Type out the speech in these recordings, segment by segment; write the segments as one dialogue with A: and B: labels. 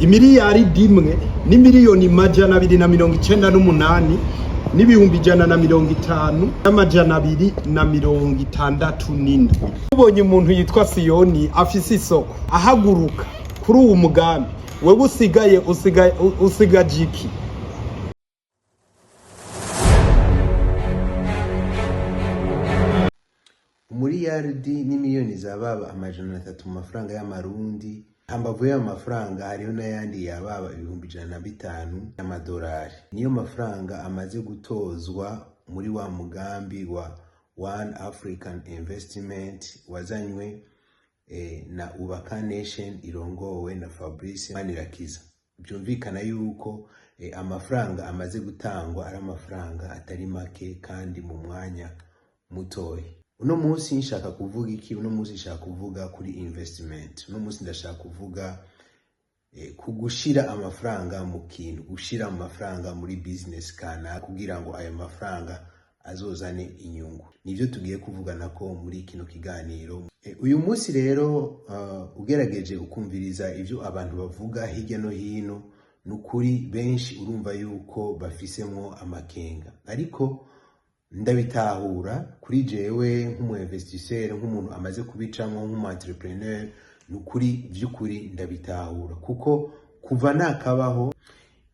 A: Imiliyaridi 1 n'imiliyoni 298 n'ibihumbi 150 n' 267. Ubonye umuntu yitwa Siyoni afise isoko, ahaguruka kuri uwu mugambi, wewe usigaye usigaye usigaje iki?
B: Umuriyaridi n'imiliyoni zababa 300 mu mafaranga y'amarundi. Hambavu y'ayo mafaranga hariho n'ayandi yababa 105,000 y'amadolari. Niyo mafaranga amaze gutozwa muri wa mugambi wa One African Investment wazanywe na Ubaka Nation irongowe na Fabrice Manirakiza. Byumvikana yuko amafaranga amaze gutangwa ari amafaranga atari make kandi mu mwanya mutoya. Uno munsi nshaka kuvuga iki? Uno munsi nshaka kuvuga kuri investment. Uno munsi ndashaka kuvuga ku gushira amafaranga mu kintu, gushira amafaranga muri business kana kugira ngo ayo mafaranga azozane inyungu. Nivyo tugiye kuvugana ko muri kino kiganiro. Uyu munsi rero, ugerageje ukumviriza ivyo abantu bavuga hirya no hino, nukuri benshi urumva yuko bafisemwo amakenga, ariko ndabitahura. Kuri jewe nk'umu investisseur, nk'umuntu amaze kubicamwo, nk'umu entrepreneur, nukuri vy'ukuri ndabitahura, kuko kuva nakabaho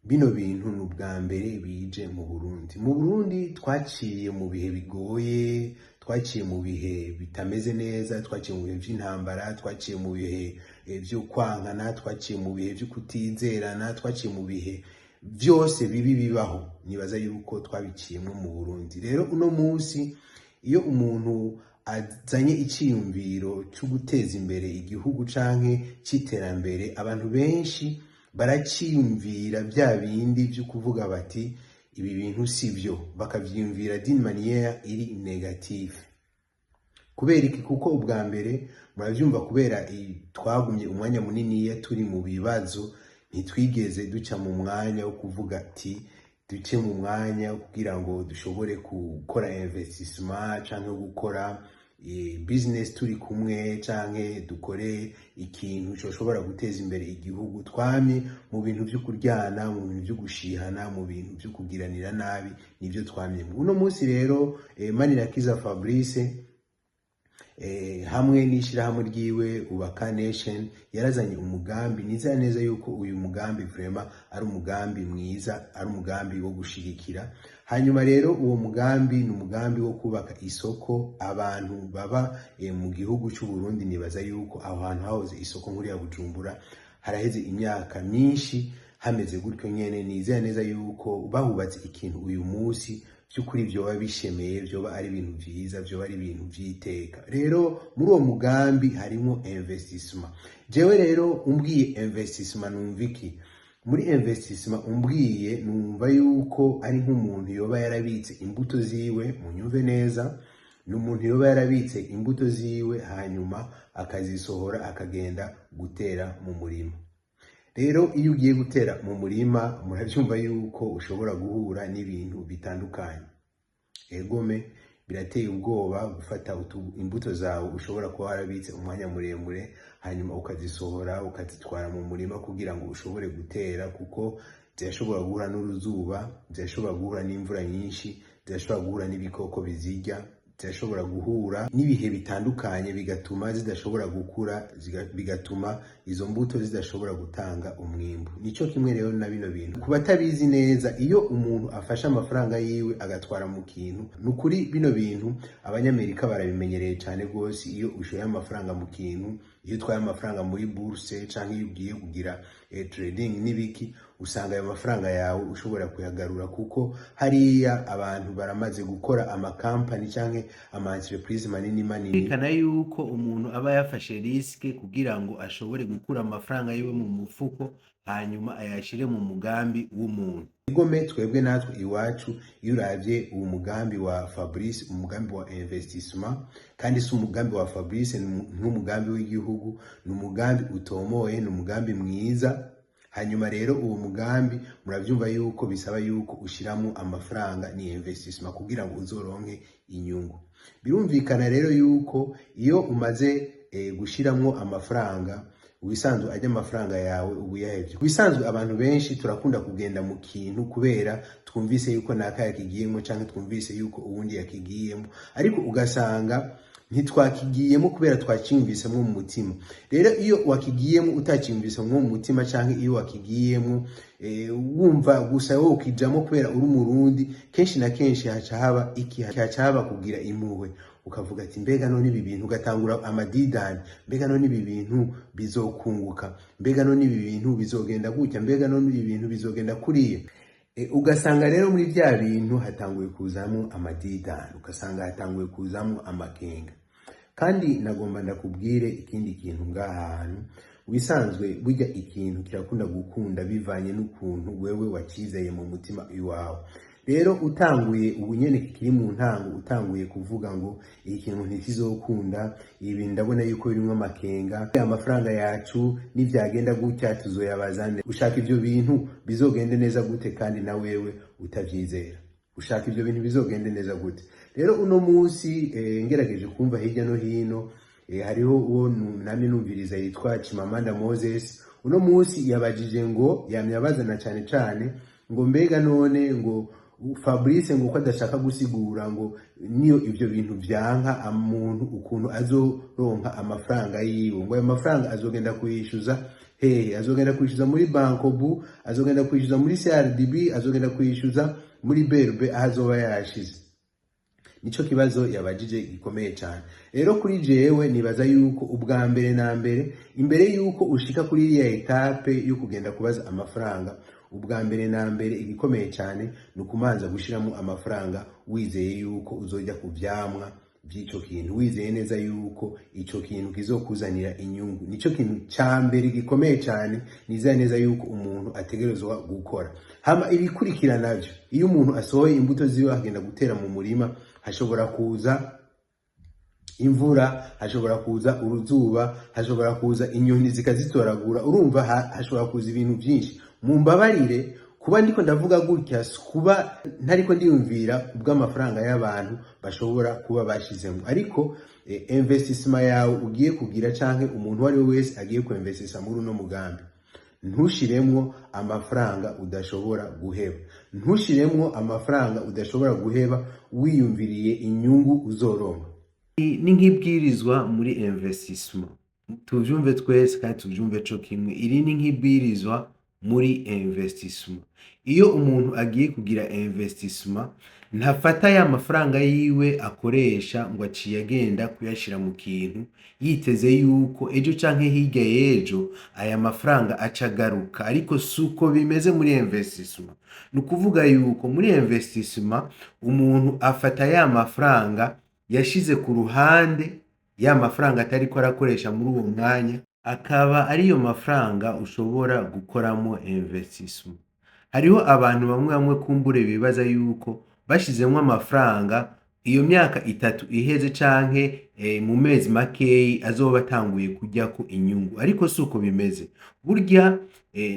B: bino bintu ni ubwa mbere bije mu Burundi. Mu Burundi twaciye mu bihe bigoye, twaciye mu bihe bitameze neza, twaciye mu bihe vy'intambara, twaciye mu bihe vyo kwankana, twaciye mu bihe vyo kutizerana, twaciye mu bihe vyose bibi bibaho. Nibaza yuko twabiciyemwo mu Burundi. Rero uno munsi iyo umuntu azanye iciyumviro cyo guteza imbere igihugu canke c'iterambere, abantu benshi baraciyumvira bya bindi vyo kuvuga bati ibi bintu si byo, bakavyiyumvira d'une manière iri négative. Kubera iki? Kuko ubwa mbere muravyumva, kubera twagumye umwanya muniniya turi mu bibazo, ntitwigeze duca mu mwanya wo kuvuga ati duce mu mwanya kugira ngo dushobore gukora investissement canke gukora business turi kumwe, canke dukore ikintu coshobora guteza imbere igihugu. Twamye mu bintu vyo kuryana, mu bintu vyo gushihana, mu bintu vyo kugiranira nabi, nivyo twamyemo. Uno munsi rero Manirakiza Fabrice hamwe n'ishirahamwe ryiwe Ubaka Nation yarazanye umugambi. Nizera neza yuko uyu mugambi vraiment ari umugambi mwiza, ari umugambi wo gushigikira. Hanyuma rero uwo mugambi ni umugambi wo kubaka isoko. Abantu baba mu gihugu cy'u Burundi, nibaza yuko aho hantu hahoze isoko nkuru ya Bujumbura haraheze imyaka myinshi hameze gutyo nyene. Nizera neza yuko bahubatse ikintu uyu munsi by'ukuri vyoba bishemeye, vyoba ari ibintu vyiza, vyoba ari ibintu vy'iteka. Rero muri uwo mugambi harimo investissement. Jewe rero umbwiye investissement numva iki? Muri investissement umbwiye, numva yuko ari nk'umuntu yoba yarabitse imbuto ziwe. Munyumve neza, ni umuntu yoba yarabitse imbuto ziwe, hanyuma akazisohora akagenda gutera mu murima. Rero iyo ugiye gutera mu murima, murabyumva yuko ushobora guhura n'ibintu bitandukanye. Egome, birateye ubwoba gufata imbuto zawe ushobora kuba warabitse umwanya muremure, hanyuma ukazisohora ukazitwara mu murima kugira ngo ushobore gutera, kuko zirashobora guhura n'uruzuba, zirashobora guhura n'imvura nyinshi, zirashobora guhura n'ibikoko bizirya, zirashobora guhura n'ibihe bitandukanye, bigatuma zidashobora gukura, bigatuma izo mbuto zidashobora gutanga umwimbu. Nico kimwe rero na bino bintu. Ku batabizi neza, iyo umuntu afashe amafaranga yiwe agatwara mu kintu, ni ukuri bino bintu abanyamerika barabimenyereye cyane rwose. Iyo ushoye amafaranga mu kintu, iyo utwaye amafaranga muri bourse canke iyo ugiye kugira trading n'ibiki, usanga ayo mafaranga yawe ushobora kuyagarura, kuko hariya abantu baramaze gukora amakampani canke ama entreprise manini manini. Yerekana yuko umuntu aba yafashe risque kugira ngo ashobore gukura amafaranga yiwe mu mufuko, hanyuma ayashire mu mugambi w'umuntu. Igome twebwe natwe iwacu, iyo uravye uwo mugambi wa Fabrice, umugambi wa investissement, kandi si umugambi wa Fabrice, ni n'umugambi w'igihugu, ni umugambi utomoye, ni umugambi mwiza. Hanyuma rero uwo mugambi muravyumva yuko bisaba yuko ushiramo amafaranga, ni investissement, kugira ngo uzoronke inyungu. Birumvikana rero yuko iyo umaze gushiramwo amafaranga Ubisanzwe ajya amafaranga yawe uba uyahevye. Ubisanzwe abantu benshi turakunda kugenda mu kintu kubera twumvise yuko naka yakigiyemo canke twumvise yuko uwundi yakigiyemo, ariko ugasanga ntitwakigiyemo kubera twaciyumvisemwo mu mutima. Rero iyo wakigiyemo utaciyumvisemwo mu mutima, canke iyo wakigiyemo wumva gusa wowe ukijamo kubera uri Umurundi, kenshi na kenshi haca haba iki? Haca haba kugira impuhwe, ukavuga ati: "Mbega none ibi bintu?" Ugatangura amadidani: "Mbega none ibi bintu bizokunguka? Mbega none ibi bintu bizogenda gutya? Mbega none ibi bintu bizogenda kuriya?" Ugasanga rero muri bya bintu hatanguye kuzamo amadidani, ugasanga hatanguye kuzamo amakenga. Kandi nagomba ndakubwire ikindi kintu ngaha hantu. Wisanzwe burya ikintu kirakunda gukunda bivanye n'ukuntu wewe wacizeye mu mutima iwawe. Rero utanguye ubu nyene kikiri mu ntango, utanguye kuvuga ngo iki kintu ntikizokunda, ibi ndabona yuko birimwo amakenga, amafaranga yacu nivyagenda gutya tuzoyabazane. Ushaka ivyo bintu bizogende neza gute kandi na wewe utavyizera? Ushaka ivyo bintu bizogende neza gute? Rero uno munsi ngerageje kumva hirya no hino, hariho uwo namye numviriza yitwa Chimamanda Moses. Uno munsi yabajije ngo, yamye abazana cane cane ngo: "Mbega none ngo Fabrice ngo ko adashaka gusigura ngo niyo ivyo bintu vyanka umuntu ukuntu azoronka amafaranga yiwe, ngo ayo mafaranga azogenda kuyishyuza hehe? Azogenda kwishyuza muri Bancobu, azogenda kwishyuza muri CRDB, azogenda kwishyuza muri BRB aho azoba yayashize?" Nico kibazo yabajije gikomeye cyane. Rero kuri jewe nibaza yuko ubwa mbere na mbere, imbere yuko ushika kuri iriya étape yo kugenda kubaza amafaranga, ubwa mbere na mbere igikomeye cyane ni ukumanza gushiramo amafaranga wizeye yuko uzojya ku vyamwa by'ico kintu, wizeye neza yuko ico kintu kizokuzanira inyungu. Nico kintu ca mbere gikomeye cyane nizeye neza yuko umuntu ategerezwa gukora. Hama ibikurikira navyo, iyo umuntu asohoye imbuto ziwe akagenda gutera mu murima, hashobora kuza imvura, hashobora kuza uruzuba, hashobora kuza inyoni zikazitoragura. Urumva hashobora kuza ibintu byinshi. Mumbabarire kuba ndiko ndavuga gutya, si kuba ntariko ndiyumvira kubw'amafaranga y'abantu bashobora kuba bashizemo, ariko investissement yawe ugiye kugira canke umuntu uwo ari we wese agiye kuinvestisa muri uno mugambi, ntushiremwo amafaranga udashobora guheba. Ntushiremwo amafaranga udashobora guheba wiyumviriye inyungu uzoronka. Ni nk'ibwirizwa muri investissement, tuvyumve twese kandi tuvyumve co kimwe. Iri ni nk'ibwirizwa muri investissement. Iyo umuntu agiye kugira investissement, ntafata ya mafaranga yiwe akoresha ngo aciye agenda kuyashira mu kintu yiteze yuko ejo canke hirya y'ejo aya mafaranga aca agaruka, ariko suko bimeze muri investissement. Ni ukuvuga yuko muri investissement umuntu afata ya mafaranga yashize ku ruhande, ya mafaranga atariko arakoresha muri uwo mwanya, akaba ariyo mafaranga ushobora gukoramo investissement. Hariho abantu bamwe bamwe kumbure bibaza yuko bashizemwo amafaranga, iyo myaka 3 iheze canke mu mezi makeyi azoba atanguye kujyako inyungu, ariko si uko bimeze. Burya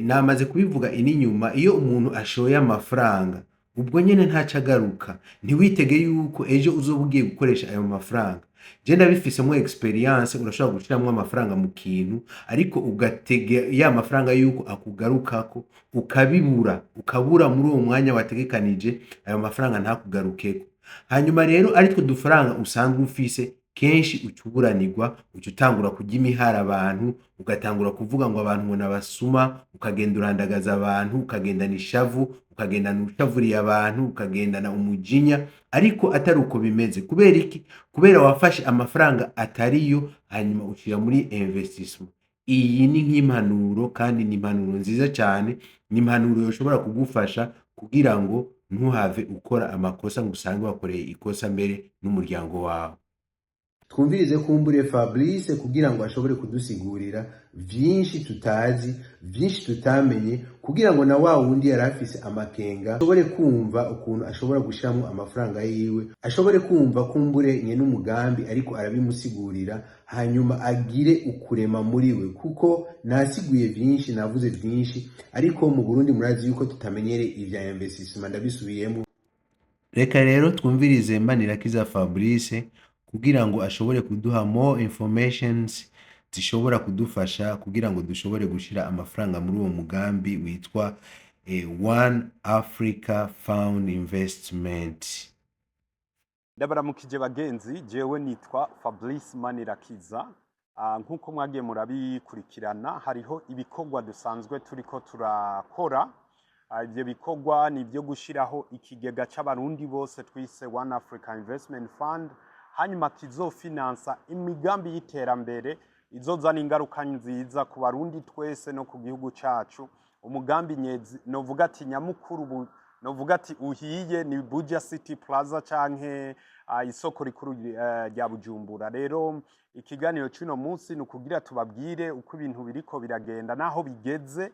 B: namaze kubivuga ininyuma, iyo umuntu ashoye amafaranga ubwo nyene ntaca agaruka. Ntiwitege yuko ejo uzoba ugiye gukoresha ayo mafaranga. Je ndabifisemwo expérience. Urashobora gushiramwo amafaranga mu kintu, ariko ugatega ya mafaranga yuko akugarukako, ukabibura, ukabura muri uwo mwanya wategekanije, ayo mafaranga ntakugarukeko. Hanyuma rero aritwo dufaranga usanzwe ufise, kenshi uca uburanirwa, uca utangura kurya imihara abantu, ugatangura kuvuga ngo abantu ngo nabasuma, ukagenda urandagaza abantu, ukagendana ishavu, ukagendana ushavuriye abantu, ukagendana umujinya, ariko atari uko bimeze. Kubera iki? Kubera wafashe amafaranga atariyo hanyuma ushira muri investissement. Iyi ni nk'impanuro, kandi ni impanuro nziza cyane, ni impanuro yoshobora kugufasha kugira ngo ntuhave ukora amakosa ngo usange wakoreye ikosa mbere n'umuryango wawe. Twumvirize kumbure Fabrice kugira ngo ashobore kudusigurira vyinshi tutazi, vyinshi tutamenye, kugira ngo na wa wundi yari afise amakenga ashobore kumva ukuntu ashobora gushiramwo amafaranga yiwe, ashobore kumva kumbure nye n'umugambi ariko arabimusigurira, hanyuma agire ukurema muri we. Kuko nasiguye vyinshi, navuze vyinshi, ariko mu Burundi murazi yuko tutamenyere ivya investissement. Ndabisubiyemo. Reka rero twumvirize Manirakiza Fabrice kugira ngo ashobore kuduha more informations. zishobora kudufasha kugira ngo dushobore gushira amafaranga muri uwo mugambi witwa One Africa Fund Investment.
A: Ndabaramukije bagenzi, jewe nitwa Fabrice Manirakiza. Nk'uko mwagiye murabikurikirana, hariho ibikorwa dusanzwe turiko turakora. Ivyo bikorwa ni ibyo gushiraho ikigega c'Abarundi bose twise One Africa Investment Fund, hanyuma kizofinansa imigambi y'iterambere izozana ingaruka nziza ku Barundi twese no ku gihugu cacu. Umugambi nyezi novuga ati nyamukuru novuga ati uhiye ni Buja City Plaza canke isoko rikuru rya Bujumbura. Rero ikiganiro c'uno munsi ni ukugira tubabwire uko ibintu biriko biragenda naho bigeze,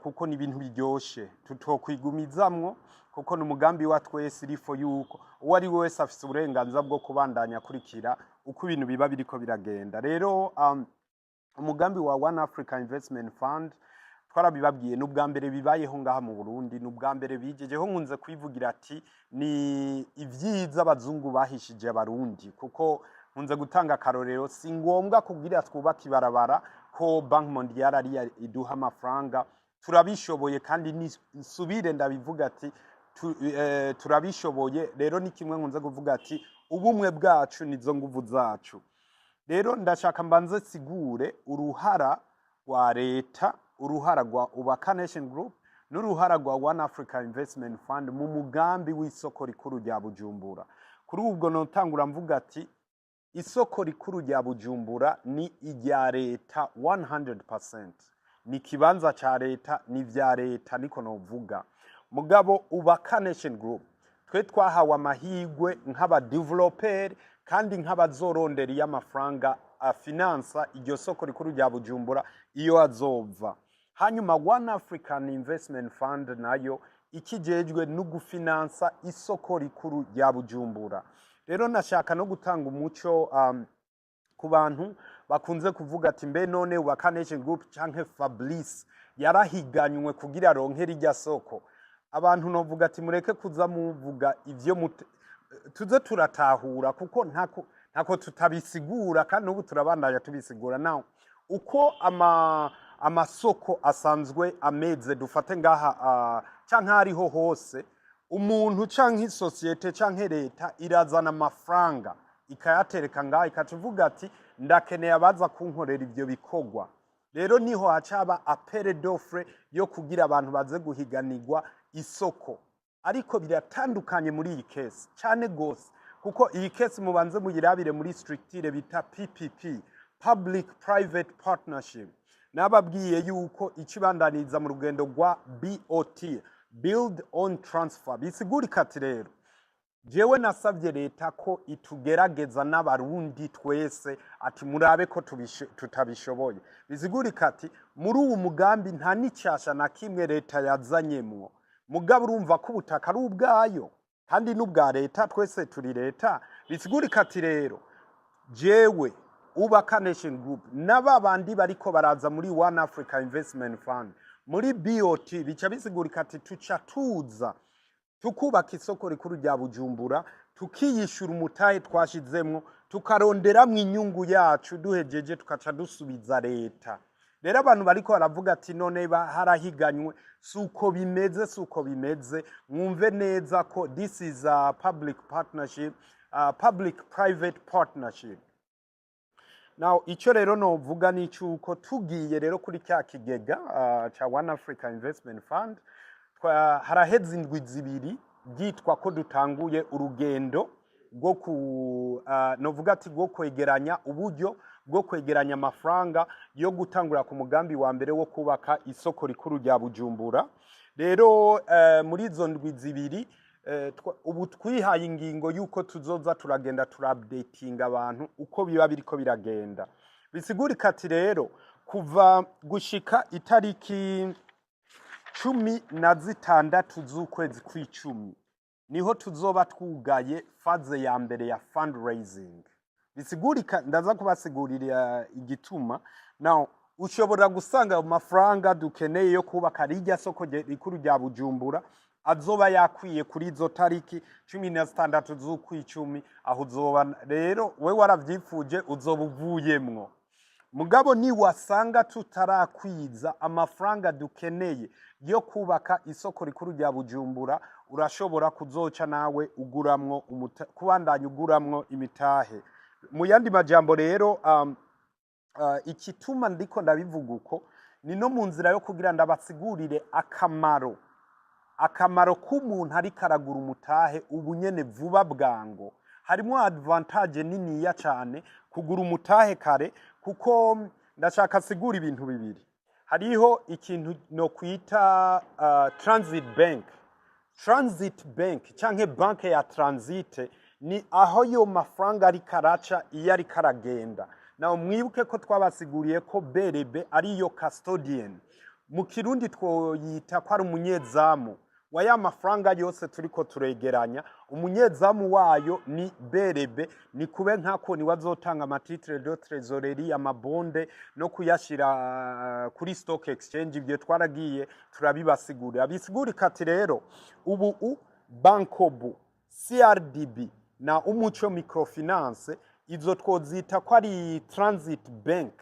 A: kuko ni ibintu biryoshe tutokwigumizamwo, kuko ni umugambi wa twese irifo yuko uwo ari we wese afise uburenganzira bwo kubandanya akurikira uko ibintu biba biriko biragenda. Rero umugambi wa One Africa Investment Fund, twarabibabwiye, ni ubwa mbere bibayeho ngaha mu Burundi, ni ubwa mbere bigejeho. Nkunze kwivugira ati ni ivyiza abazungu bahishije Abarundi, kuko nkunze gutanga akarorero: si ngombwa kugira twubake ibarabara ko Banque Mondiale ariyo iduha amafaranga. Turabishoboye, kandi nsubire ndabivuga ati turabishoboye. Rero ni kimwe nkunze kuvuga ati ubumwe bwacu nizo nguvu zacu. Rero ndashaka mbanze sigure uruhara rwa leta, uruhara rwa Ubaka Nation Group n'uruhara rwa One Africa Investment Fund mu mugambi w'isoko rikuru rya Bujumbura. Kuri ubwo notangura mvuga ati isoko rikuru rya Bujumbura ni irya leta 100%, ni ikibanza ca leta, ni vya leta niko novuga. Mugabo Ubaka Nation Group, twe twahawe amahigwe nk'abadeveloper kandi nk'abazorondera iyo amafaranga afinansa iryo soko rikuru rya Bujumbura iyo azova. Hanyuma One African Investment Fund nayo ikijejwe no gufinansa isoko rikuru rya Bujumbura. Rero nashaka no gutanga umuco ku bantu bakunze kuvuga ati mbe none Ubaka Nation Group canke Fabrice yarahiganywe kugira aronke rirya soko? Abantu novuga ati mureke kuza muvuga ivyo tuze turatahura, kuko ntako tutabisigura kandi n'ubu turabandanya tubisigura. Naho uko amasoko asanzwe ameze, dufate ngaha canke hariho hose, umuntu canke isosiyete canke leta irazana amafaranga ikayatereka ngaha, ikaca ati ndakeneye abaza kunkorera ivyo bikorwa. Rero niho hacaba appel d'offre yo kugira abantu baze guhiganirwa isoko. Ariko biratandukanye muri iyi case cyane gose, kuko iyi case mubanze muyirabire muri structure bita PPP, Public Private Partnership. Nababwiye yuko ikibandaniza mu rugendo rwa BOT, Build Own Transfer. Bisigurika ati rero jewe nasabye leta ko itugerageza n'Abarundi twese, ati murabe ko tutabishoboye. Bisigurika ati muri uwu mugambi nta n'icyasha na kimwe leta yazanyemwo. Mugabo urumva ko ubutaka ari ubwayo kandi n'ubwa leta, twese turi leta. Bisigurika ati rero jewe Ubaka Nation Group n'aba bandi bariko baraza muri One Africa Investment Fund muri BOT, bica bisigurika ati tuca tuza tukubaka isoko rikuru rya Bujumbura, tukiyishura umutahe twashizemwo, tukaronderamwo inyungu yacu, duhejeje tukaca dusubiza leta. Rero abantu bariko baravuga ati none harahiganywe, suko bimeze, suko bimeze. Mwumve neza ko this is a public partnership, public private partnership. Now icyo rero novuga ni cyuko tugiye rero kuri cya kigega ca One Africa Investment Fund, haraheze indwi 2 byitwa ko dutanguye urugendo rwo ku novuga ati rwo kwegeranya uburyo bwo kwegeranya amafaranga yo gutangura ku mugambi wa mbere wo kubaka isoko rikuru rya Bujumbura. Rero muri izo ndwi 2 ubu twihaye ingingo y'uko tuzoza turagenda turupdatinga abantu uko biba biriko biragenda. Bisigurika ati rero kuva gushika itariki 16 z'ukwezi kw'icumi niho tuzoba twugaye phase ya mbere ya fundraising. Bisigurika, ndaza kubasigurira igituma. Now ushobora gusanga ayo mafaranga dukeneye yo kubaka rirya soko rikuru rya Bujumbura azoba yakwiye kuri izo tariki 16 z'ukwicumi. Aho uzoba rero we waravyifuje uzoba uvuyemwo. Mugabo niwasanga tutarakwiza amafaranga dukeneye yo kubaka isoko rikuru rya Bujumbura, urashobora kuzoca nawe uguramwo kubandanya uguramwo imitahe. Mu yandi majambo rero, ikituma ndiko ndabivuga uko ni no mu nzira yo kugira ndabasigurire akamaro k'umuntu ariko aragura umutahe ubu nyene vuba bwango. Harimo avantage niniya cane kugura umutahe kare, kuko ndashaka sigura ibintu bibiri. Hariho ikintu no kwita transit bank. Transit bank canke banke ya transit ni aho yo mafaranga ariko araca iyo ariko aragenda. Nawe mwibuke ko twabasiguriye ko BRB ariyo custodian, mu Kirundi twoyita ko ari umunyezamu wa ya mafaranga yose turiko turegeranya. Umunyezamu wayo ni BRB, ni kube nkako niwe azotanga ama titres de trésorerie, ama bonds, no kuyashira kuri stock exchange. Ibyo twaragiye turabibasigurira. Bisigurika ati rero ubu Bancobu, CRDB na Umuco Microfinance, izo twozita ko ari transit bank.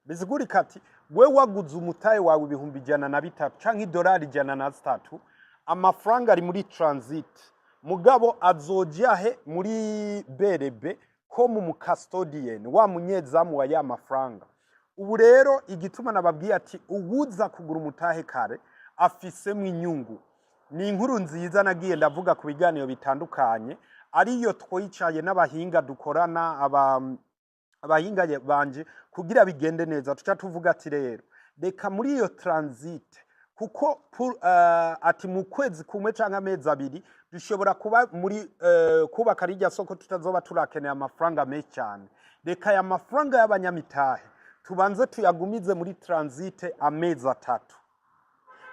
A: Bisigurika ati we waguze umutahe wawe 103,000 canke idolari 103, amafaranga ari muri transit, mugabo azoja he? Muri BRB ko mu custodian, wa munyezamu wa ya mafaranga. Ubu rero igituma nababwiye ati uwuza kugura umutahe kare afisemwo inyungu, ni inkuru nziza nagiye ndavuga ku biganiro bitandukanye, ariyo twicaye n'abahinga dukorana, abahinga banje, kugira bigende neza. Tuca tuvuga ati rero reka muri iyo transit, kuko ati mu kwezi kumwe canke amezi 2 dushobora kuba muri kubaka rirya soko, tutazoba turakeneye amafaranga menshi cyane. Reka aya mafaranga y'abanyamitahe tubanze tuyagumize muri transit amezi 3.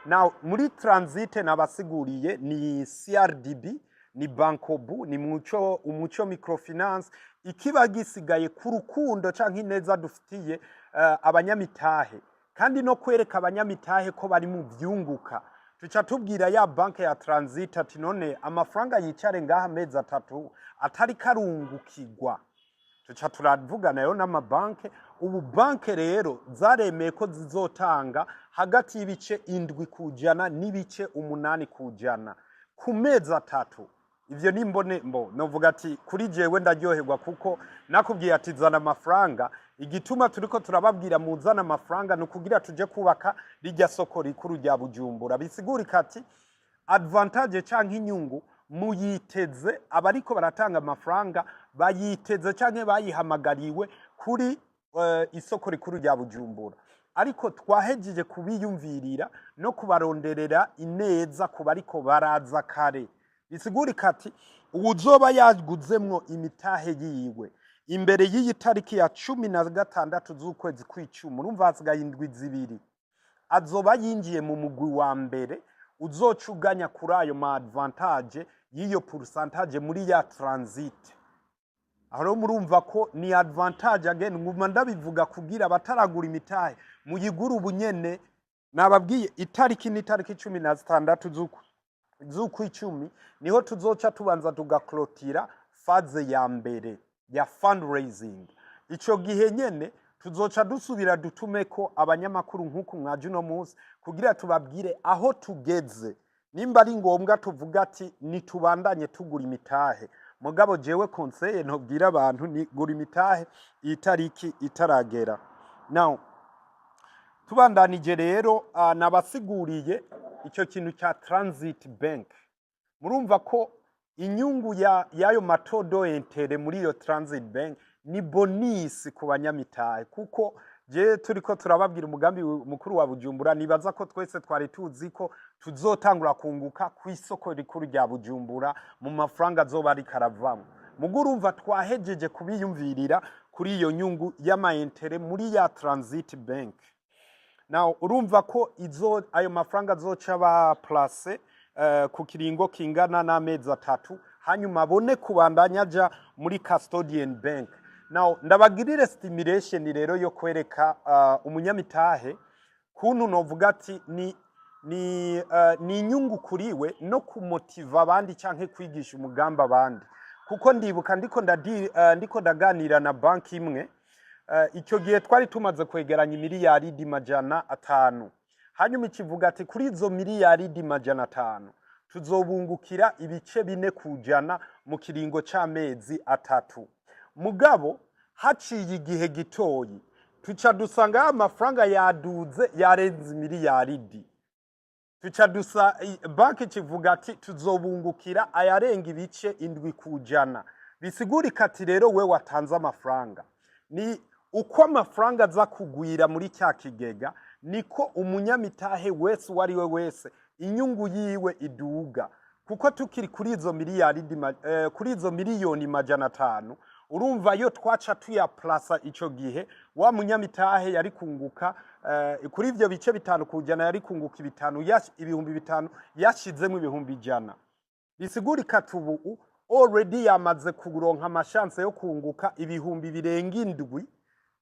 A: Now muri transit nabasiguriye ni CRDB, ni Bancobu, ni Umuco Microfinance. Ikiba gisigaye ku rukundo canke ineza dufitiye abanyamitahe, kandi no kwereka abanyamitahe ko bari mu vyunguka, tuca tubwira ya banke ya transit ati none amafaranga yicare ngaha amezi 3 atari karungukirwa. Tuca turavugana nayo n'amabanke. Ubu banke rero zaremeye ko zizotanga hagati y'ibice 7% n'ibice 8% ku mezi 3. Ivyo nimbone mbo novuga ati kuri jewe ndaryoherwa, kuko nakubwiye ati zana amafaranga. Igituma turiko turababwira muzana amafaranga ni ukugira tuje kubaka rirya soko rikuru rya Bujumbura. Bisigurika ati avantage canke inyungu muyiteze, abariko baratanga amafaranga bayiteze canke bayihamagariwe kuri isoko rikuru rya Bujumbura. Ariko twahejeje kubiyumvirira no kubaronderera ineza ku bariko baraza kare. Bisigurika ati uwuzoba yaguzemwo imitahe yiwe imbere y'iyi tariki ya 16 z'ukwezi kw'icumi, urumva hasigaye indwi 2, azoba yinjiye mu mugwi wa mbere uzoca uganya kuri ayo ma avantage y'iyo pourcentage muri ya transit. Aho rero murumva ko ni avantage. Again, nguma ndabivuga kugira abataragura imitahe muyigure ubunyene. Nababwiye itariki ni itariki 16 z'ukwicumi, niho tuzoca tubanza tugaklotira phase ya mbere ya fundraising. Ico gihe nyene tuzoca dusubira dutumeko abanyamakuru nk'uku mwaje uno munsi, kugira tubabwire aho tugeze, nimba ari ngombwa tuvuga ati nitubandanye tugura imitahe. Mugabo jewe conseil ntobwira abantu ni gura imitahe iyi tariki itaragera. Now tubandanije rero, nabasiguriye icyo kintu cya transit bank. Murumva ko inyungu ya y'ayo ma taux d'intérêt muri iyo transit bank ni bonus ku banyamitahe, kuko je turiko turababwira umugambi mukuru wa Bujumbura, nibaza ko twese twari tuzi ko tuzotangura kunguka ku isoko rikuru rya Bujumbura mu mafaranga azoba ariko aravamwo. Mugo urumva twahejeje kubiyumvirira kuri iyo nyungu y'ama intérêts muri ya transit bank. Now urumva ko izo ayo mafaranga azoca ba place ku kiringo kingana n'amezi 3, hanyuma abone kubandanya aja muri custodian bank. Now ndabagirire simulation rero yo kwereka umunyamitahe kuntu novuga ati ni inyungu kuriwe no kumotiva abandi canke kwigisha umugambi abandi, kuko ndibuka ndiko ndaganira na banki imwe. Icyo gihe twari tumaze kwegeranya imiliyaridi 500. Hanyuma ikivuga ati kuri izo miliyaridi 500 tuzobungukira 4% mu kiringo c'amezi 3. Mugabo haciye igihe gitoyi, tuca dusanga ya mafaranga yaduze, yarenze miliyaridi. Tuca dusa banki kivuga ati tuzobungukira ayarenga 7%. Bisigurika ati rero we watanze amafaranga, ni uko amafaranga aza kugwira muri cya kigega, niko umunyamitahe wese, uwo ari we wese, inyungu yiwe iduga. Kuko tukiri kuri izo miliyaridi kuri izo miliyoni 500, urumva yo twaca tuyaplasa ico gihe, wa munyamitahe yari kunguka kuri ivyo 5%, yari kunguka 5 5,000 yashizemo 100,000. Bisigurika tubu already yamaze kuronka ama chances yo kunguka 7,000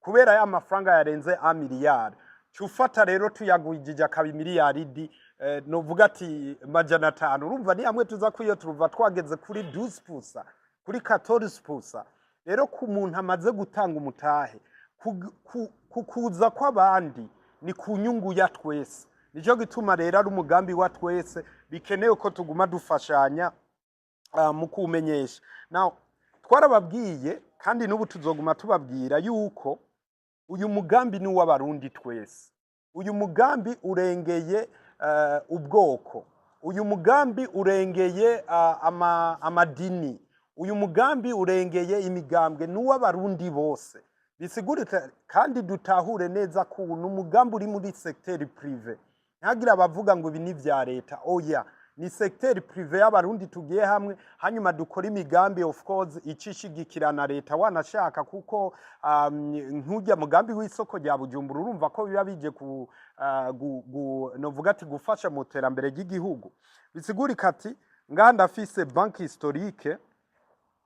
A: kubera ya mafaranga yarenze a miliyari. Cufata rero tuyagwijije akaba imiliyaridi novuga ati 500, urumva ni hamwe tuza kwiyo turuva twageze kuri 12%, kuri 14%. Rero ku muntu amaze gutanga umutahe, kukuza kw'abandi ni ku nyungu ya twese. Nico gituma rero ari umugambi wa twese, bikenewe ko tuguma dufashanya mu kuwumenyesha. Now, twarababwiye kandi n'ubu tuzoguma tubabwira yuko uyu mugambi ni uw'Abarundi twese. Uyu mugambi urengeye ubwoko, uyu mugambi urengeye amadini, uyu mugambi urengeye imigambwe, ni uw'Abarundi bose. Bisigurika kandi dutahure neza ko uyu ni umugambi uri muri secteur privé. Ntihagire abavuga ngo ibi ni vya leta. Oya, ni secteur privé y'Abarundi tugiye hamwe, hanyuma dukora imigambi, of course icishigikira na leta wanashaka, kuko nk'urya mugambi w'isoko rya Bujumbura, urumva ko biba bije ku novuga ati gufasha mu terambere ry'igihugu. Bisigurika ati ngaha ndafise banque historique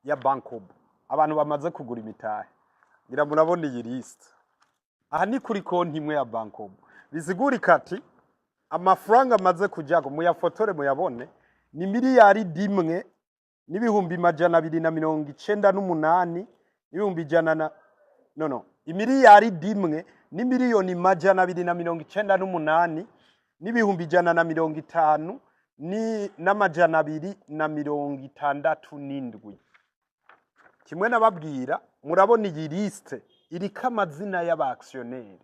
A: ya Bancobu, abantu bamaze kugura imitahe. Ngira murabona iyi liste aha, ni kuri konti imwe ya Bancobu. Bisigurika ati amafaranga amaze kujyako, muyafotore muyabone, ni 1,298,100,000 n'ibihumbi ijana na no 1,298,150,202 ni n'267. Kimwe nababwira, murabona iyi liste iriko amazina y'aba actionnaires.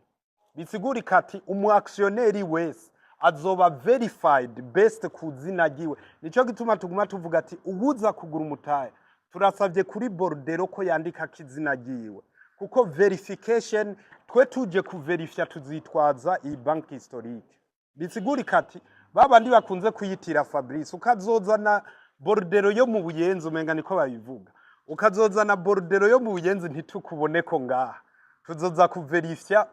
A: Bisigurika ati umu actionnaire wese azoba verified based ku zina ryiwe. Nico gituma tuguma tuvuga ati uwuza kugura umutahe, turasavye kuri bordereau ko yandikako izina ryiwe, kuko verification, twe tuje kuverifya, tuzitwaza iyi banque historique. Bisigurika ati babandi bakunze kuyitira Fabrice, ukazozana bordereau yo mu Buyenzi, umenga niko babivuga, ukazozana bordereau yo mu Buyenzi ntitukuboneko ngaha, tuzoza kuverifya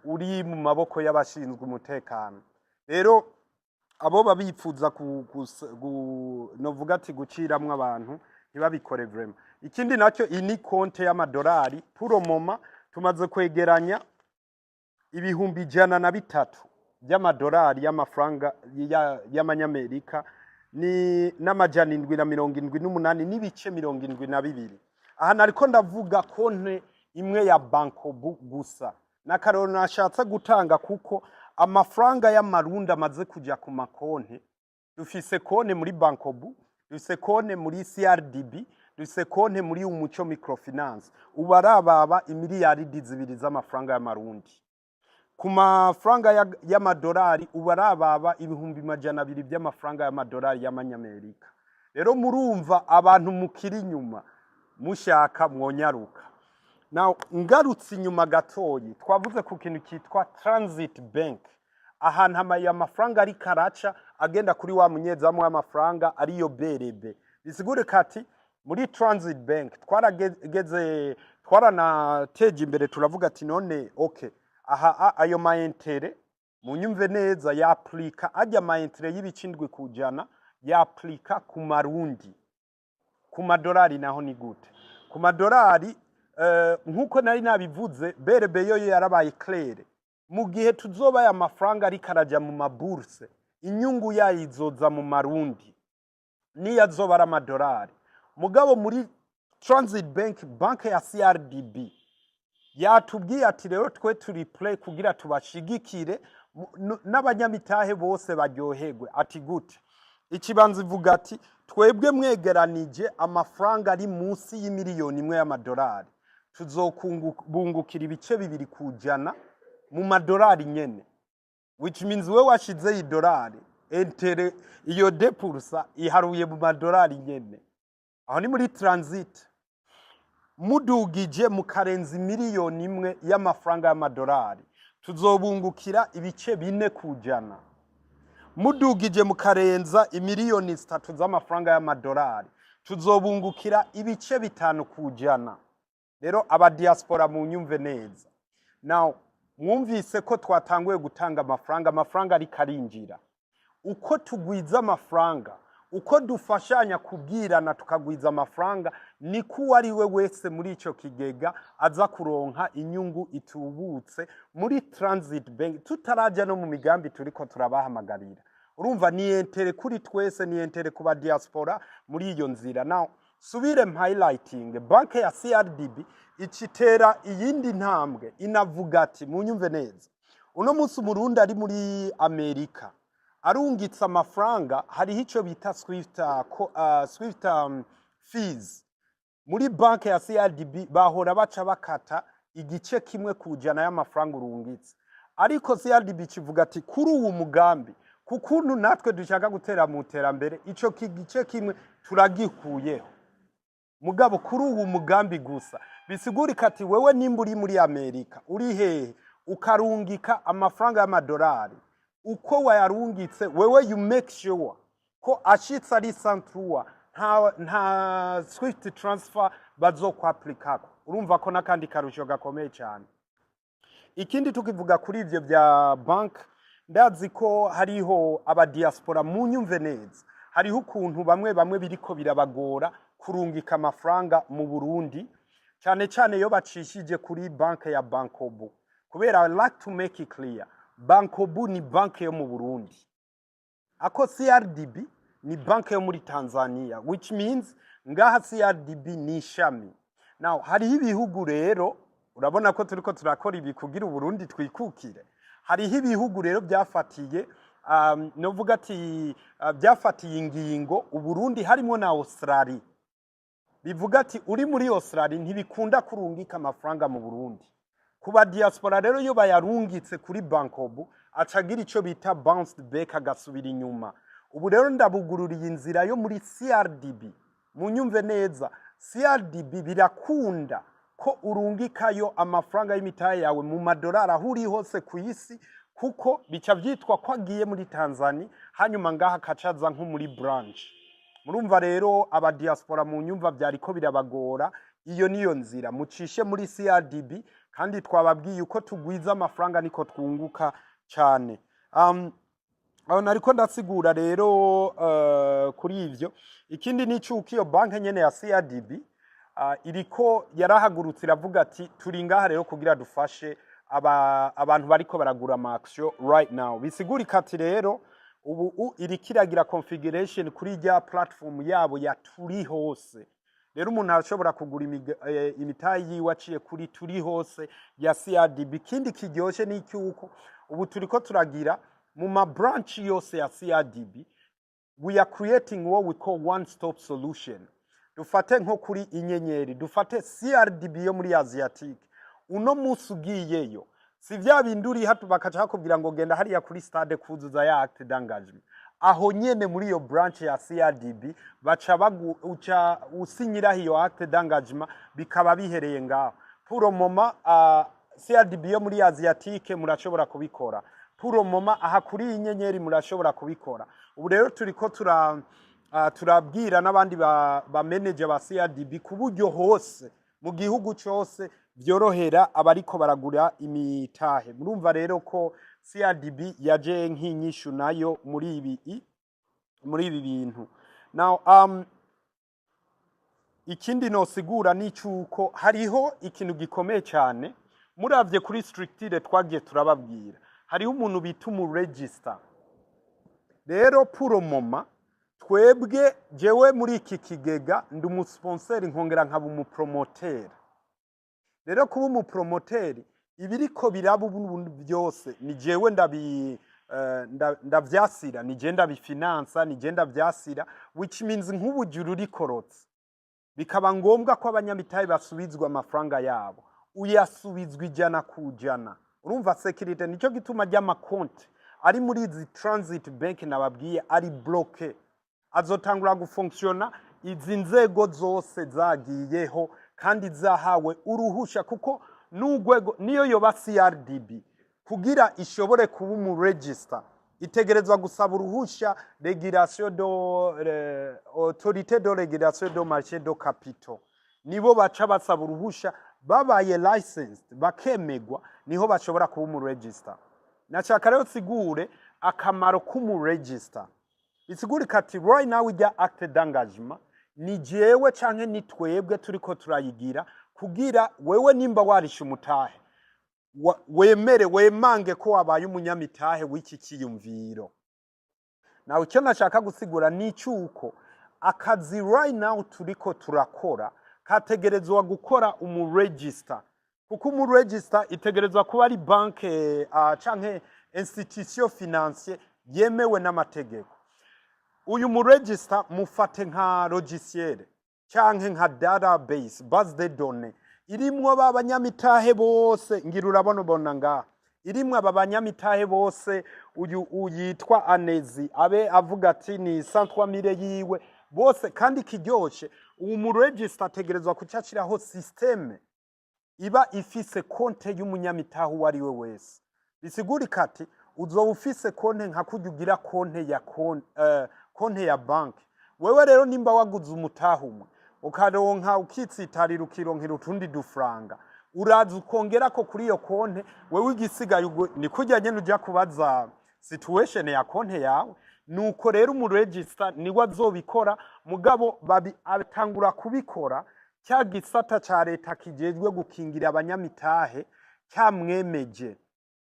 A: uri mu maboko y'abashinzwe umutekano. Rero abo babipfuza novuga ati guciramwo abantu, ntibabikore vraiment. Ikindi nacyo, iyi ni konte y'amadolari. Pour le moment tumaze kwegeranya 103,000 by'amadolari, y'amafaranga y'amanyamerika, ni n'778.72. Aha nariko ndavuga konte imwe ya Bancobu gusa, n'akarorero nashatse gutanga, kuko amafaranga y'amarundi amaze kuja ku makonte, dufise konte muri Bancobu, dufise konte muri CRDB, dufise konte muri Umuco Microfinance, ubu arababa 2 miliyaridi z'amafaranga y'amarundi. Ku mafaranga y'amadolari, ubu arababa 200,000 by'amafaranga y'amadolari y'amanyamerika. Rero murumva, abantu mukiri inyuma mushaka mwonyaruka. Now, ngarutse inyuma gatoyi, twavuze ku kintu cyitwa Transit Bank, ahantu amafaranga ariko araca agenda kuri wa munyezamu w'amafaranga, ariyo BRB. Bisigure kati muri Transit Bank twarageze, twaranateje imbere, turavuga ati none okay, aha ayo ma intérêts, munyumve neza, yaplika ajya ma intérêts y'7% yaplika ku marundi. Ku madolari naho ni gute? Ku madolari, nkuko nari nabivuze, BRB yo yarabaye claire: mu gihe tuzoba aya mafaranga ariko araja mu ma bourses, inyungu yayo izoza mu marundi niyo azoba ari amadolari. Mugabo muri Transit Bank, banke ya CRDB, Yatubwiye ati rero twe turi prêt kugira tubashigikire n'abanyamitahe bose baryoherwe. Ati gute? Ikibanza ivuga ati twebwe mwegeranije amafaranga ari munsi y'imiliyoni 1 y'amadolari, tuzokubungukira 2% mu madolari nyene, which means we washizeyo idolari, intérêt iyo 2% iharuye mu madolari nyene. Aho ni muri transit. Mudugije mukarenza imiliyoni 1 y'amafaranga y'amadolari, tuzobungukira 4%. Mudugije mukarenza imiliyoni 3 z'amafaranga y'amadolari, tuzobungukira 5%. Rero abadiaspora, munyumve neza. Now mwumvise ko twatanguye gutanga amafaranga, amafaranga ariko arinjira. Uko tugwiza amafaranga, uko dufashanya kubwirana tukagwiza amafaranga, niko uwo ari we wese muri icyo kigega aza kuronka inyungu itubutse muri Transit Bank, tutaraja no mu migambi turiko turabahamagarira. Urumva ni intérêt kuri twese, ni intérêt ku ba diaspora muri iyo nzira. Now subire highlighting banke ya CRDB icitera iyindi ntambwe, inavuga ati munyumve neza, uno munsi Umurundi ari muri Amerika arungitse amafaranga, hariho icyo bita Swift fees. Muri banki ya CRDB bahora baca bakata igice 1% y'amafaranga urungitse, ariko CRDB kivuga ati kuri uwu mugambi, kukuntu natwe dushaka gutera mu iterambere, ico gice kimwe turagikuyeho, mugabo kuri uwu mugambi gusa. Bisigurika ati wewe nimba uri muri Amerika, uri hehe, ukarungika amafaranga y'amadolari, uko wayarungitse wewe you make sure ko ashitse ari santrua, nta Swift transfer bazokwaplikako. Urumva ko n'akandi karusho gakomeye cyane. Ikindi tukivuga kuri ivyo bya bank, ndazi ko hariho abadiaspora, munyumve neza, hariho ukuntu bamwe bamwe biriko birabagora kurungika amafaranga mu Burundi, cyane cyane iyo bacishije kuri banke ya Bancobu. Kubera I like to make it clear, Bancobu ni banke yo mu Burundi, ako CRDB ni banke yo muri Tanzania, which means ngaha CRDB ni ishami. Now hariho ibihugu rero, urabona ko turiko turakora ibi kugira Uburundi twikukire, hariho ibihugu rero byafatiye novuga ati byafatiye ingingo Uburundi, harimo na Australia. Bivuga ati uri muri Australia ntibikunda kurungika amafaranga mu Burundi. Kuba diaspora rero, iyo bayarungitse kuri Bancobu, acagira ico bita bounced back, agasubira inyuma. Ubu rero ndabugururiye inzira yo muri CRDB. Munyumve neza, CRDB birakunda ko urungikayo amafaranga y'imitahe yawe mu madolari aho uri hose ku isi, kuko bica vyitwa ko agiye muri Tanzania, hanyuma ngaha akacaza nko muri branch. Murumva rero, abadiaspora mu nyumva, vyariko birabagora, iyo niyo nzira mucishe muri CRDB. Kandi twababwiye uko tugwiza amafaranga niko twunguka cyane. Aho nariko ndasigura rero kuri ivyo. Ikindi ni cyuko iyo banki nyene ya CRDB iriko yarahagurutse iravuga ati turi ngaha rero kugira dufashe abantu bariko baragura ama action right now. Bisigurika ati rero ubu iriko iragira configuration kuri rya platform yabo ya Turi Hose. Rero umuntu arashobora kugura imitahe yiwe aciye kuri Turi Hose ya CRDB. Ikindi kiryoshe ni icyuko ubu turiko turagira mu ma branch yose ya CRDB, we are creating what we call one stop solution. Dufate nko kuri Inyenyeri, dufate CRDB yo muri Asiatique, uno munsi ugiyeyo si vya bindi uri hatu bakaca bakubwira ngo genda hariya kuri stade kuzuza ya acte d'engagement. Aho nyene muri iyo branch ya CRDB baca bagu, uca usinyiraho iyo acte d'engagement, bikaba bihereye ngaho. Pour le moment CRDB yo muri Asiatique murashobora kubikora, pour le moment aha kuri iyi Nyenyeri murashobora kubikora. Ubu rero turiko turabwira n'abandi ba manager ba CRDB ku buryo hose mu gihugu cyose byorohera abariko baragura imitahe. Murumva rero ko CRDB yaje nk'inyishu nayo muri ibi bintu. Now ikindi nosigura ni cyuko hariho ikintu gikomeye cyane. Muravye kuri structure twagiye turababwira, hariho umuntu bita umu register. Rero pour le moment twebwe, jewe muri iki kigega ndi umusponsor, nkongera nkaba umupromoteur. Rero kuba umupromoteur, ibiriko biraba ubu byose ni jewe ndavyasira, ni je ndabifinansa, ni je ndavyasira, which means nk'ubu juru rikorotse, bikaba ngombwa ko abanyamitahe basubizwa amafaranga yabo, uyasubizwa 100%. Urumva sécurité. Nicyo gituma ry'amakonti ari muri izi transit bank nababwiye ari bloqué, azotangura gufonctionna izi nzego zose zagiyeho kandi zahawe uruhusha, kuko n'urwego niyo yoba CRDB, kugira ishobore kuba umu register itegerezwa gusaba uruhusha régulation de autorité de régulation de marché de capitaux. Nibo baca basaba uruhusha, babaye licensed, bakemegwa, niho bashobora kuba umu register. Nashaka rero sigure akamaro k'umu register. Bisigurika ati right now ijya acte d'engagement ni jewe canke ni twebwe turiko turayigira kugira wewe nimba warisha umutahe wemere wemange ko wabaye umunyamitahe w'iki kiyumviro. Nawe icyo nashaka gusigura ni icyuko akazi right now turiko turakora kategerezwa gukora umuregister, kuko umuregister itegerezwa kuba ari banke canke institution financière yemewe n'amategeko. Uyu muregister mufate nka logiciel canke nka database, base de données irimwo ba banyamitahe bose. Ngira urabona, ubona ngaha irimwo aba banyamitahe bose. Uyu uyitwa Anezi abe avuga ati ni 103 mille yiwe bose. Kandi kiryoshe, uwo muregister ategerezwa kucashiraho système iba ifise konte y'umunyamitahe uwo ari we wese. Bisigurika ati uzoba ufise konte nka kurya ugira konte ya banki. Wewe rero nimba waguze umutahe umwe, ukaronka, ukitsitarira, ukironkera utundi dufaranga, uraza ukongerako kuri iyo konte. Wewe igisigaye ni kurya nyene uja kubaza situation ya konte yawe. Nuko rero umuregister niwe azobikora, mugabo babi atangura kubikora cya gisata ca leta kijejwe gukingira abanyamitahe cyamwemeje.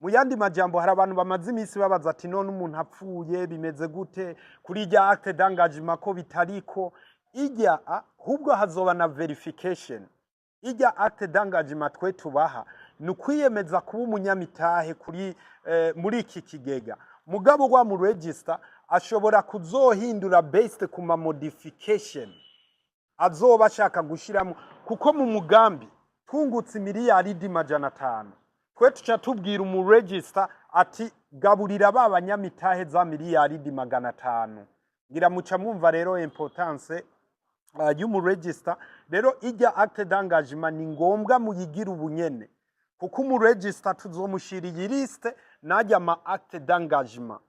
A: Mu yandi majambo, hari abantu bamaze iminsi babaza ati: "None umuntu apfuye bimeze gute kuri irya acte d'engagement ko bitariko ijya?" Ahubwo hazoba na verification. Ijya acte d'engagement twe tubaha ni ukwiyemeza kuba umunyamitahe kuri muri iki kigega, mugabo wa mu register ashobora kuzohindura based ku ma modification azoba ashaka gushiramo, kuko mu mugambi twungutse miliyaridi 500, twe tuca tubwira umuregister ati: "Gaburira ba banyamitahe za miliyaridi 500." Ngira muca mwumva rero importance y'umuregister. Rero ijya acte d'engagement ni ngombwa muyigira ubunyene, kuko umuregister tuzomushira iyi liste najya ama acte d'engagement.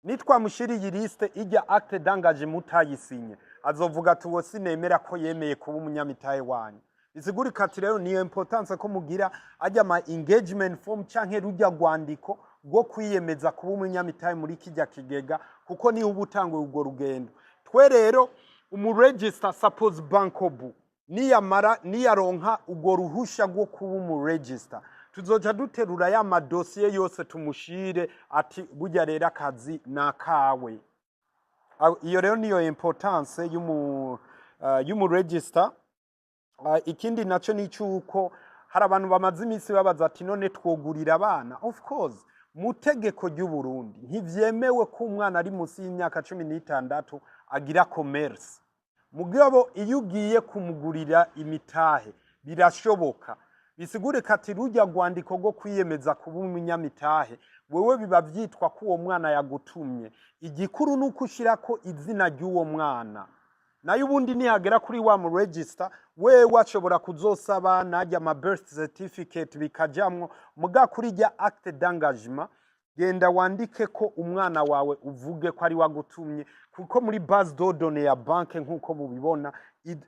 A: Nitwamushira iyi liste, ijya acte d'engagement utayisinye azovuga ati: "Uwo sinemera ko yemeye kuba umunyamitahe wanyu." Bisigurika ati rero niyo importance ko mugira ajya ama engagement form canke rujya rwandiko rwo kwiyemeza kuba umunyamitahe muri kijya kigega, kuko niho uba utanguye urwo rugendo. Twe rero umuregister, suppose Bancobu niyamara niyaronka urwo ruhusha rwo kuba umuregister, tuzoca duterura ya madosiye yose tumushire ati: "Burya rero akazi ni akawe." Iyo rero niyo importance y'umuregister. Ikindi naco ni cyuko hari abantu bamaze iminsi babaza ati: "None twogurira abana?" Of course, mu tegeko ry'u Burundi ntivyemewe ko umwana ari munsi y'imyaka 16 agira commerce, mugabo iyo ugiye kumugurira imitahe birashoboka. Bisigure ati rujya rwandiko rwo kwiyemeza kuba umunyamitahe, wewe biba vyitwa ko uwo mwana yagutumye. Igikuru ni uko ushirako izina ry'uwo mwana. Nayo ubundi nihagera kuri wa mu register, wewe ashobora kuzosaba najya ama birth certificate bikajamwo. Muga kuri rya acte d'engagement, genda wandike ko umwana wawe, uvuge ko ari wagutumye, kuko muri base de données ya banke, nk'uko mubibona,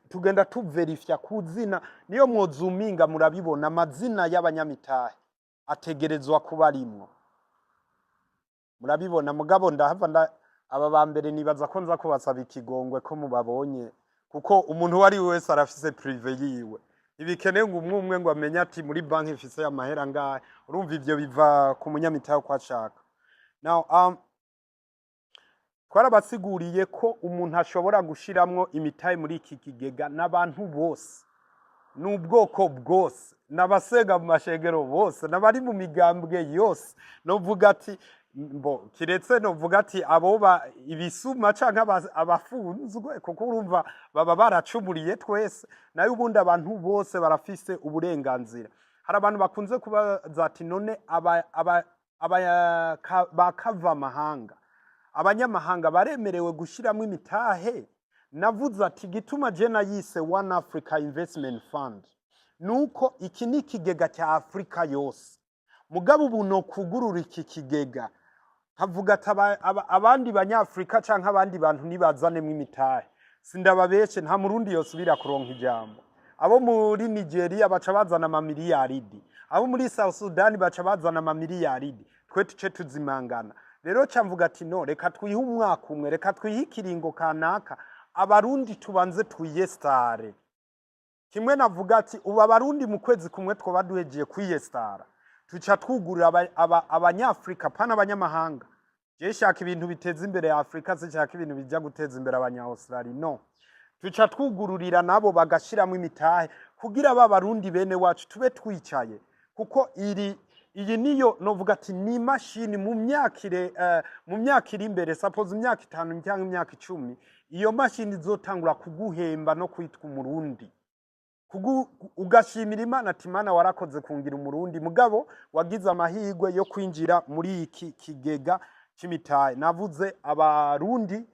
A: tugenda tuverifya ku zina. Niyo mwozuminga murabibona, amazina y'abanyamitahe ategerezwa kuba arimwo, murabibona. Mugabo ndahava aba ba mbere nibaza ko nza kubasaba ikigongwe ko mubabonye, kuko umuntu uwo ari we wese arafise privé yiwe. Ntibikenewe ngo umwe umwe ngo amenye ati muri banki ifise amahera ngahe. Urumva ivyo biva ku munyamitahe uko ashaka. Now, twarabasiguriye ko umuntu ashobora gushiramwo imitahe muri iki kigega n'abantu bose n'ubwoko bwose. n'abasenga mu mashengero bose, n'abari mu migambwe yose. Novuga ati mbo kiretse novuga ati aboba ibisuma canke abafunzwe, kuko urumva baba baracumuriye twese. Nayo ubundi abantu bose barafise uburenganzira. Hari abantu bakunze kubaza ati: "None aba bakava amahanga, abanyamahanga baremerewe gushiramwo imitahe?" Navuze ati gituma je nayise One Africa Investment Fund nuko iki ni ikigega cya Afurika yose. Mugabo ubu no kugurura iki kigega nkavuga ati abandi banyafurika canke abandi bantu nibazanemo imitahe, sindababeshe, nta Murundi yosubira kuronka ijambo. Abo muri Nigeria baca bazana amamiliyaridi, abo muri South Sudan baca bazana amamiliyaridi, twe tuce tuzimangana. Rero ca mvuga ati: "No, reka twihe umwaka umwe, reka twihe ikiringo kanaka, Abarundi tubanze twiyesitare." Kimwe navuga ati ubu Abarundi mu kwezi kumwe twoba duhejeje kwiyesitara, tuca twugurura Abanyafurika, pana abanyamahanga. Je shaka ibintu biteza imbere ya Afurika, sinshaka ibintu bijya guteza imbere Abanya-Australia. No tuca twugururira nabo bagashiramo imitahe kugira ba Barundi bene wacu tube twicaye, kuko iri iyi niyo novuga ati ni imashini mu myaka iri imbere, suppose imyaka 5 cyangwa imyaka 10, iyo mashini izotangura kuguhemba no kwitwa Umurundi. Ugashimira Imana ati: "Imana, warakoze kungira Umurundi." Mugabo wagize amahirwe yo kwinjira muri iki kigega c'imitahe. Navuze Abarundi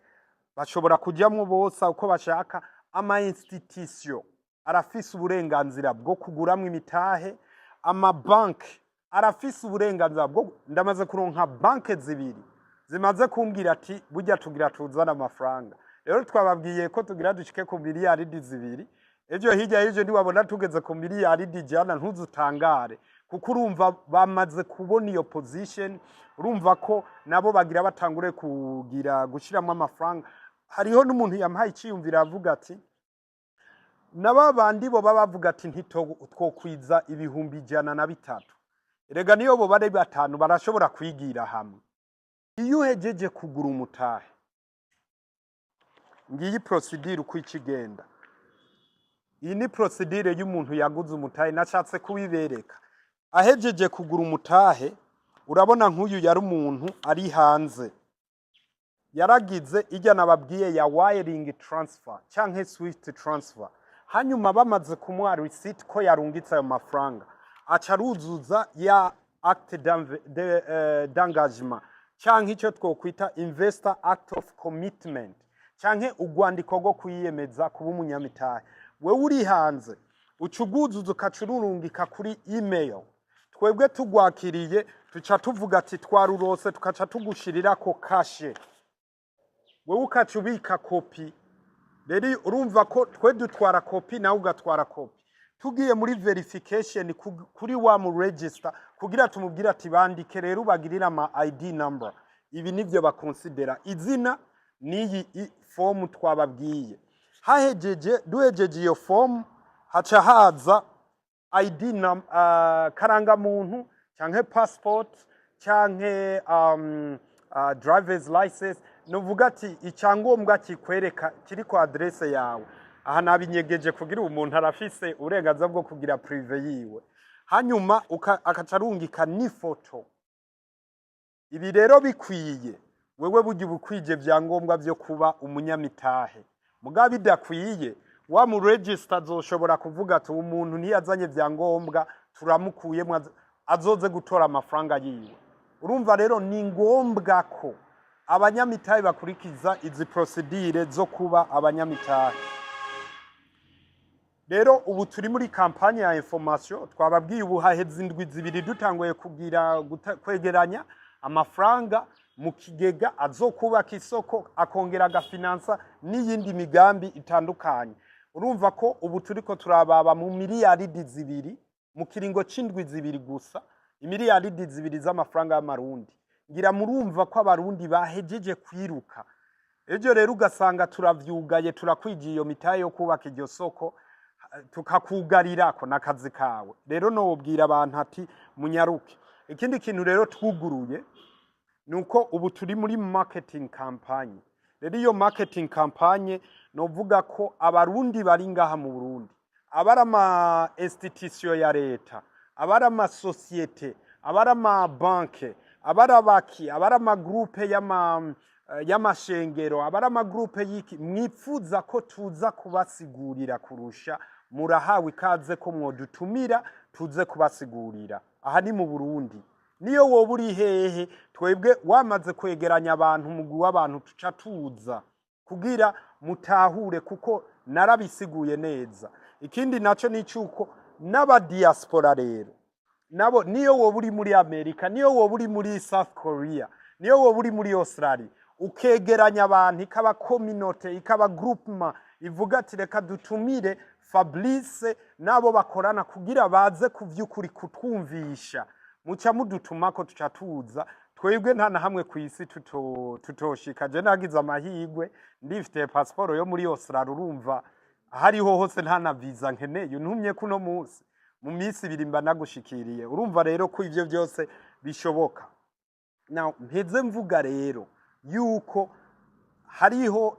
A: bashobora kujyamwo bose uko bashaka. Ama institution arafise uburenganzira bwo kuguramwo imitahe, amabanki arafise uburenganzira bwo. Ndamaze kuronka banke zibiri zimaze kumbwira ati: "Burya tugira tuzane amafaranga." Rero twababwiye ko tugira dushike ku miliyaridi 2 ejo hirya y'ejo. Ntiwabona tugeze ku miliyaridi 100, ntuzutangare, kuko urumva bamaze kubona iyo position. Urumva ko nabo bagira batangure kugira gushiramo amafaranga. Hariho n'umuntu yampaye iciyumviro, avuga ati naba bandi bo baba bavuga ati ntitwokwiza 103,000. Erega niyo bo bari batanu barashobora kwigira hamwe. Iyo uhejeje kugura umutahe, ngiyi procédure uko ikigenda. Iyi ni procédure y'umuntu yaguze umutahe, nashatse kubibereka. Ahejeje kugura umutahe, urabona nk'uyu yari umuntu ari hanze, yaragize ijya nababwiye ya wiring transfer canke SWIFT transfer. Hanyuma bamaze kumuha receipt ko yarungitse ayo mafaranga, aca aruzuza ya acte d'engagement canke icyo twokwita investor act of commitment canke urwandiko rwo kwiyemeza kuba umunyamitahe. Wewe uri hanze uca uguzuza, ukaca ururungika kuri email. Twebwe tugwakiriye tuca tuvuga ati twarurose, tukaca tugushirirako kashe, wewe ukaca ubika kopi. Rero urumva ko twe dutwara kopi, nawe ugatwara kopi. Tugiye muri verification kuri wa mu register kugira tumubwire ati bandike rero ubagirire ama ID number. Ibi nivyo bakonsidera: izina n'iyi fomu twababwiye. Hahejeje, duhejeje iyo fomu, haca haza ID karangamuntu canke passport canke driver's license, nuvuga ati icyangombwa kikwereka kiri ku adresse yawe. Aha nabinyegeje kugira umuntu arafise uburenganzira bwo kugira privé yiwe. Hanyuma akaca arungika n'ifoto. Ibi rero bikwiye, wewe burya uba ukwije vyangombwa vyo kuba umunyamitahe. Mugabo bidakwiye, wa mu register azoshobora kuvuga ati: "Umuntu ntiyazanye vyangombwa, turamukuyemwo, azoze gutora amafaranga yiwe." Urumva rero ni ngombwa ko abanyamitahe bakurikiza izi procédure zo kuba abanyamitahe. Rero ubu turi muri campagne ya information. Twababwiye, ubu haheze indwi 2 dutanguye kugira kwegeranya amafaranga mu kigega azokubaka isoko, akongera agafinansa n'iyindi migambi itandukanye. Urumva ko ubu turiko turababa mu miliyaridi 2 mu kiringo c'indwi 2 gusa, imiliyaridi 2 z'amafaranga y'Amarundi. Ngira murumva ko Abarundi bahejeje kwiruka. Ejo rero ugasanga turavyugaye, turakwigiye iyo mitahe yo kubaka iryo soko, tukakugarirako n'akazi kawe. Rero nobwira abantu ati munyaruke. Ikindi kintu rero twuguruye nuko ubu turi muri marketing campaign. Rero iyo marketing campaign, novuga ko Abarundi bari ngaha mu Burundi, Abari ama institution ya leta, abari amasosiyete, abari amabanke, abari abaki, abari ama groupe y'amashengero, abari ama groupe y'iki, mwipfuza ko tuza kubasigurira kurusha, murahawe ikaze ko mwodutumira tuze kubasigurira. Aha ni mu Burundi. Niyo woba uri hehe, twebwe wamaze kwegeranya abantu, umugwi w'abantu, tuca tuza kugira mutahure, kuko narabisiguye neza. Ikindi naco ni cyuko n'aba diaspora rero nabo, niyo woba uri muri Amerika, niyo woba uri muri South Korea, niyo woba uri muri Australia, ukegeranya abantu, ikaba communauté, ikaba groupement ivuga ati: "Reka dutumire Fabrice n'abo bakorana kugira baze ku vy'ukuri kutwumvisha", muca mudutumako, tuca tuza. Twebwe nta na hamwe ku isi tutoshika. Je nagize amahirwe, ndifite pasiporo yo muri Australia. Urumva, ahariho hose nta na visa nkeneye. Untumye kuno munsi, mu minsi 2 mba nagushikiriye. Urumva rero ko ivyo byose bishoboka. Now, mpeze mvuga rero yuko hariho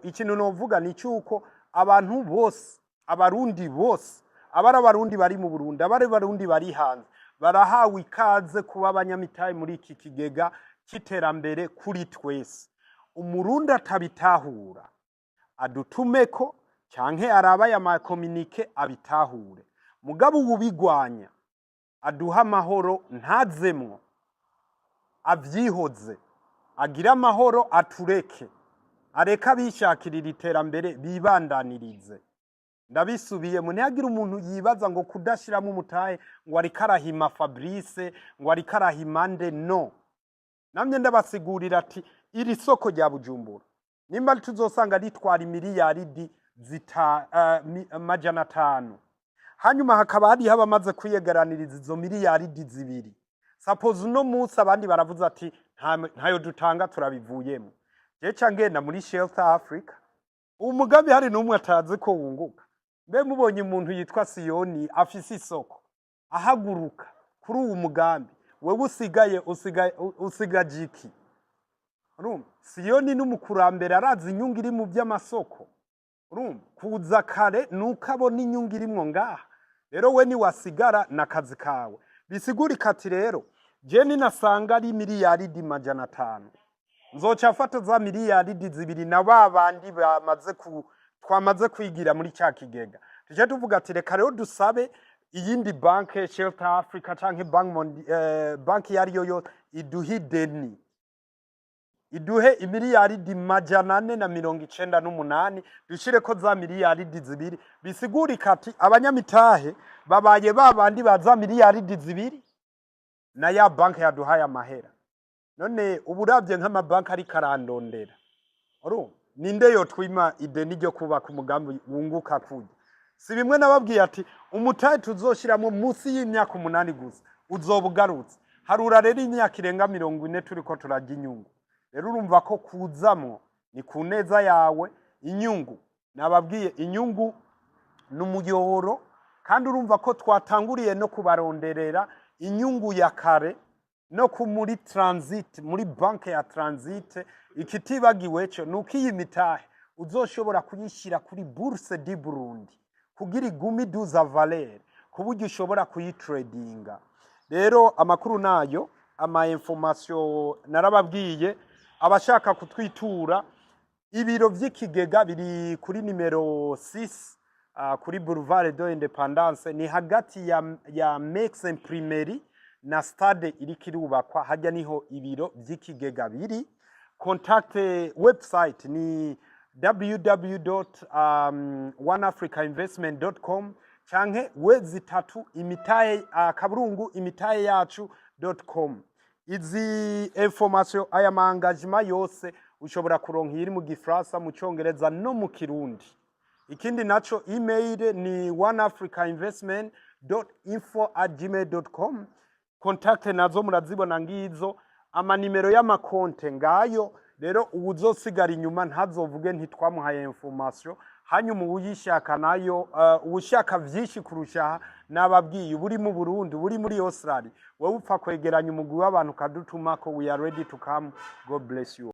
A: ikintu novuga ni cyuko abantu bose, Abarundi bose, abari Abarundi bari mu Burundi, abari Abarundi bari hanze, barahawe ikaze kuba abanyamitahe muri iki kigega c'iterambere kuri twese. Umurundi atabitahura adutumeko canke araba aya ma communiqué abitahure. Mugabo uwubigwanya aduha amahoro, ntazemwo, avyihoze, agire amahoro, atureke, areke abishakirira iterambere bibandanirize. Ndabisubiyemo, ntihagire umuntu yibaza ngo kudashiramo umutahe ngo ariko arahima Fabrice, ngo ariko arahima nde. No namye ndabasigurira ati iri soko rya Bujumbura, nimba tuzosanga ritwara imiliyaridi zita 500, hanyuma hakaba hariho abamaze kwiyegeraniriza izo miliyaridi 2, suppose uno munsi abandi baravuze ati: "Ntayo dutanga, turabivuyemo." Je ca ngenda muri Shelter Africa. Umugambi hari n'umwe atazi ko wunguka? Mbe mubonye umuntu yitwa Siyoni afise isoko ahaguruka kuri uwu mugambi, wewe usigaye usigaje iki? Urumva, Siyoni n'umukurambere, arazi inyungu iri mu by'amasoko. Urumva, kuza kare nuko abona inyungu irimwo ngaha. Rero we niwasigara n'akazi kawe. Bisigurika ati rero je ninasanga ari miliyaridi 500, nzoca afata za miliyaridi 2 na ba bandi bamaze ku twamaze kwigira muri cya kigega, tuje tuvuga ati: "Reka rero dusabe iyindi banke, Shelter Africa canke banki iyo ariyo yose, iduhe ideni, iduhe imiliyaridi 498, dushireko za miliyaridi 2." Bisigurika ati abanyamitahe babaye ba bandi ba za miliyaridi 2 na ya banki yaduhaye amahera. None ubu uravye nk'amabanki ariko arandondera, urumva ninde yotwima ideni ryo kubaka umugambi wunguka kurya? Si bimwe nababwiye ati umutahe tuzoshiramo munsi y'imyaka 8 gusa uzoba ugarutse? Harura rero imyaka irenga 40 turiko turarya inyungu. Rero urumva ko kuzamwo ni ku neza yawe. Inyungu nababwiye, inyungu ni umuyoboro, kandi urumva ko twatanguriye no kubaronderera inyungu ya kare no ku muri transit, muri banke ya transit. Ikitibagiwe cyo ni uko iyi mitahe uzoshobora kuyishyira kuri Bourse du Burundi kugira igume iduza valeur, ku buryo ushobora kuyitradinga. Rero amakuru nayo, ama information narababwiye. Abashaka kutwitura, ibiro vy'ikigega biri kuri nimero 6 kuri Boulevard de l'Indépendance, ni hagati ya Mex Imprimerie na stade iriko irubakwa hajya, niho ibiro vy'ikigega biri. Contact, website ni www.oneafricainvestment.com canke www imitahe akaburungu imitahe yacu.com. Izi information, aya ma engagement yose, ushobora kuronka iri mu Gifaransa, mu Congereza no mu Kirundi. Ikindi naco, email ni oneafricainvestment.info@gmail.com. Contact nazo murazibona ngizo, amanimero y'amakonte ngayo. Rero uwuzosigara inyuma ntazovuge ntitwamuhaye information. Hanyuma uwuyishaka nayo, uwushaka vyinshi kurusha, nababwiye, uburi mu Burundi, uburi muri Australia, wewe upfa kwegeranya umugwi w'abantu ukadutumako, we are ready to come. God bless you.